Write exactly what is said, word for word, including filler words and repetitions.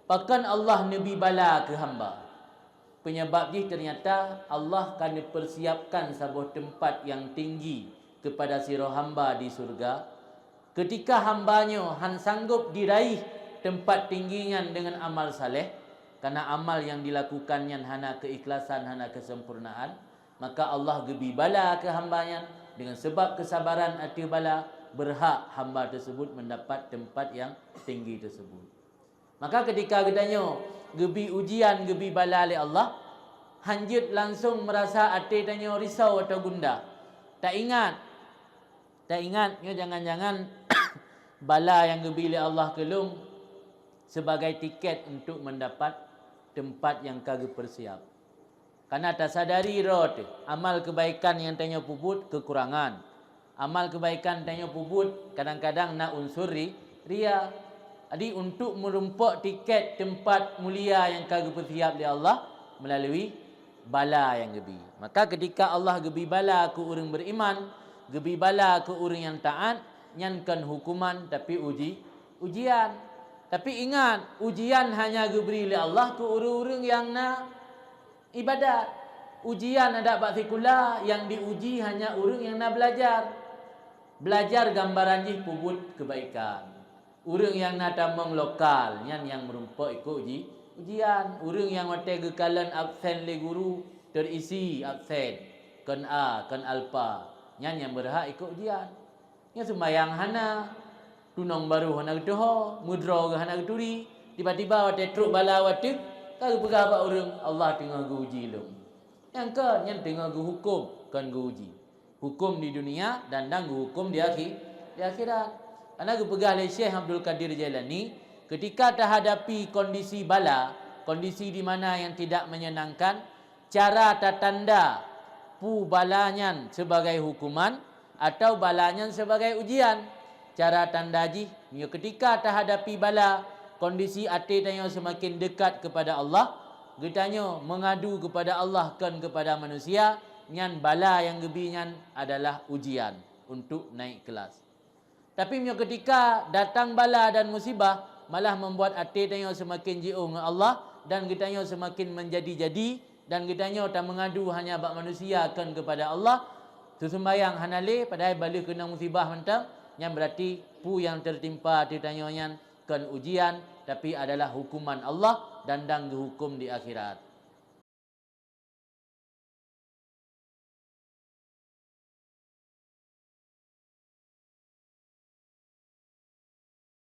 Pakon Allah neubi bala keu hamba? Penyebab jih ternyata Allah ka neupeusiapkan saboh teumpat nyang tinggi keupada sidroe hamba di syeuruga. Keutika hamba nyoe han sanggob jiraih teumpat tinggi nyan deungon amal saleh, karena amal nyang dilakukan nyan hana keuikhlasan, hana keusempurnaan, maka Allah geubi bala keu hamba nyan. Deungon seubab keusabaran ateueh bala, beurhak hamba teuseubut meundapat teumpat nyang tinggi teuseubut. Maka keutika geutanyoe geubi ujian, geubi bala lé Allah, han jeuet langsong meurasa até tanyoe risau atawa gundah. Taingat, taingat nyoe jangan-jangan bala nyang geubi lé Allah keu lôn sebagai tiket untuk meundapat teumpat nyang ka geupeusiap. Kana tasadari droe teuh, amal keubaikan nyang tanyoe peubuet keukurangan. Amal keubaikan tanyoe peubuet kadang-kadang na unsur ri-, ria. Jadi, untuk meurumpok tiket teumpat mulia nyang ka geupeusiap lé Allah meulalu bala nyang geubi. Maka, keutika Allah geubi bala keu ureuëng beuiman, geubi bala keu ureuëng nyang taát, nyan kon huköman, tapi uji, ujian. Tapi ingat, ujian hanya geubri lé Allah keu ureuëng-ureuëng nyang na ibadat. Ujian adak bak sikula, nyang diuji hanya ureuëng nyang na beulajar. Beulajar gambaran jih peubuet keubaikan. Ureuëng nyang na tamong lokal, nyan nyang meurumpok ikot uji, ujian. Ureuëng nyang watée geukalon absen lé guru, teurisi absen, kon A, kon alpa, nyan nyang beurhak ikot ujian. Nyang seumayang hana, tunong barô hana geutuho, meudroe geuh hana geuturi, tiba-tiba watée trok bala watée ka geupeugah bak ureuëng, "Allah teungoh geuuji lôn." Nyang kon, nyan teungoh geuhuköm, kon geuuji. Huköm di dunia dan, dan geuhuköm di akhi-, di akhirat. Karena geupeugah lé Syekh Abdul Qadir Jailani, keutika tahadapi kondisi bala, kondisi di mana nyang tidak menyenangkan, cara tatanda peue bala nyan sibagai huköman atawa bala nyan sibagai ujian. Cara tanda jih, meunyoe keutika tahadapi bala, kondisi até tanyoe seumaken deukat keupada Allah, geutanyoe meungadu keupada Allah kon keupada manusia, nyan bala nyang geubi nyan adalah ujian untuk naik kelas. Tapi meunyoe keutika datang bala dan musibah, malah membuat até tanyoe seumaken jiôh ngon Allah dan geutanyoe seumaken meujadi-jadi dan geutanyoe tameungadu hanya bak manusia kon keupada Allah, seuseumayang hana lé, padahai baleue keunong musibah mantong, nyan beurati peue nyang teutimpa ateueh tanyoe nyan kon ujian, tapi adalah huköman Allah dan, dan geuhuköm di akhirat.